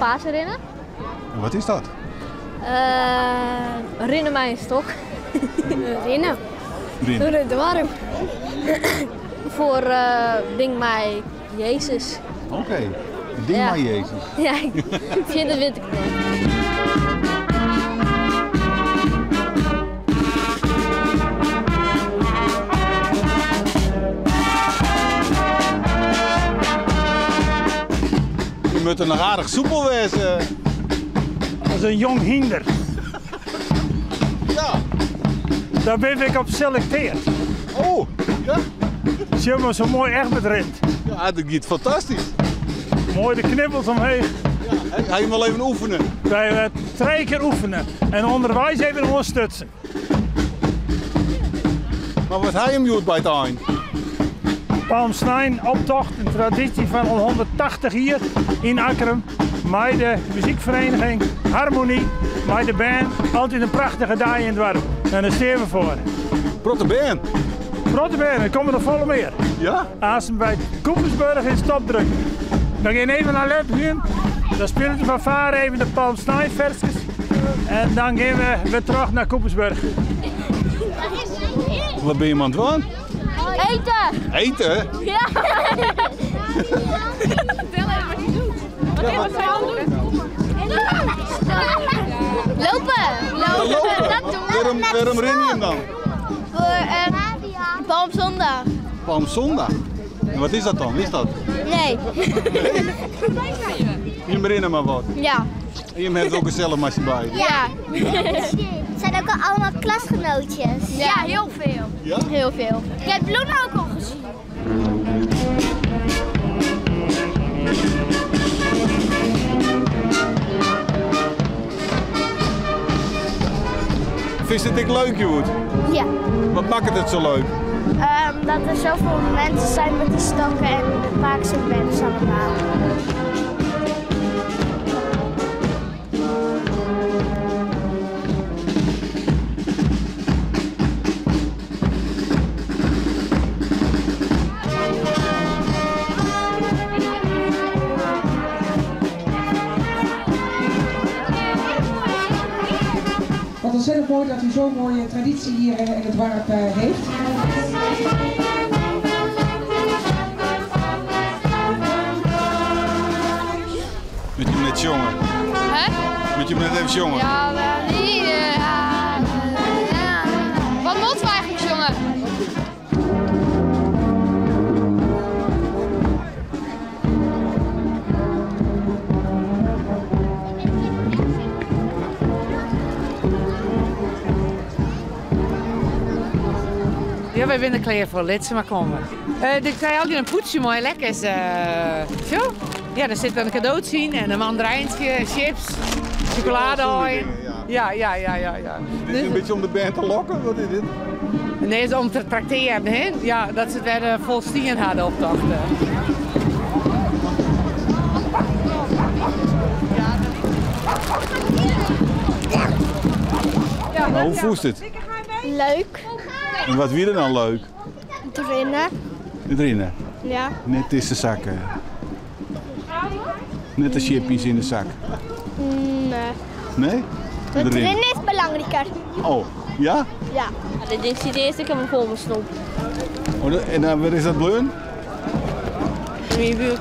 Paasrinnen. En wat is dat? Rinne mei in stok. Rinne. Rinne. Door it doarp. Foar ding mei Jezus. Oké, ding Ja. mei Jezus. Ja, fierder wit ik it net. Je moet er noch aardich soepel wêze. As in jong hynder. Ja. Daar bin ik op selekteard. Oh, ja? Sjoch mar sa moai Egbert rint. Ja, dat giet fantastysk. Moai de knibbels omheech. Ja, ha je wol even oefene? Wy hawwe trije kear oefene en ûnderweis even oanstutsen. Mar wat ha jim hjoed by it ein? Palmsnein optocht, in tradysje fan al 180 jier yn Akkrum. Mei de muzykfereniging Harmonie, mei de bern. Altyd in prachtige dei yn it doarp. En dêr stean we foar. Protte bern? Protte bern, der komme noch folle mear. Ja? Aansten by Coopersburg is topdruk. We gean even nei Leppehiem. Dan spilet de fanfare even de Palmsneinferskes. En dan gean we wer troch nei Coopersburg. Wat binne jim oan it dwaan? Eten! Eten? Ja! Vertel even wat je doet. Wat zijn we aan het doen? Lopen! Lopen? Dat doen we. Wêrom rinne jim dan? Voor Palmzondag. Palmzondag? En wat is dat dan? Wist dat? Nee. Jim rinne mar wat. Ja. En jim hawwe it wol gesellich mei syn beiden. Ja. Het zijn ook al allemaal klasgenootjes. Ja, heel veel. Ja? Heel veel. Je hebt Luna ook al gezien. Fynst it ek leuk, hjoed? Ja. Wat makket it sa leuk? Dat er zoveel mensen zijn met die stokken en de Paakse mensen allemaal. Wat ontzettend mooi dat u zo'n mooie traditie hier in het dorp heeft. Moet je hem net sjongen? Hè? Moet je hem net even sjongen? Ja, maar niet, ja, ja. Wat moeten we eigenlijk sjongen? Ja, wy binne der klear foar. Lit se mar komme. Dit krije altyd in pûdsje mei lekkers. Sjoch. Ja, der sit dan in kadootsje yn en in mandarijntsje, chips, sjokolade. Ja, ja, ja, ja, ja. Dit is in bytsje om de bern te lokken? Wat is dit? Nee, it is om te traktearjen, hè? Ja, dat se it wer fol stien ha, de optocht. Maar hoe fûnst it? Leuk. En wat wie der dan leuk? Het rinnen. Het rinnen? Ja. Net dizze zakken. Net de chippies in de zak. Nee. Nee? Het rinnen is belangrijker. Oh, ja? Ja. Ja, dit ding ziet eerst, ik heb hem vol mijn snop. Oh, en dan, waar is dat bleun? In mijn buik.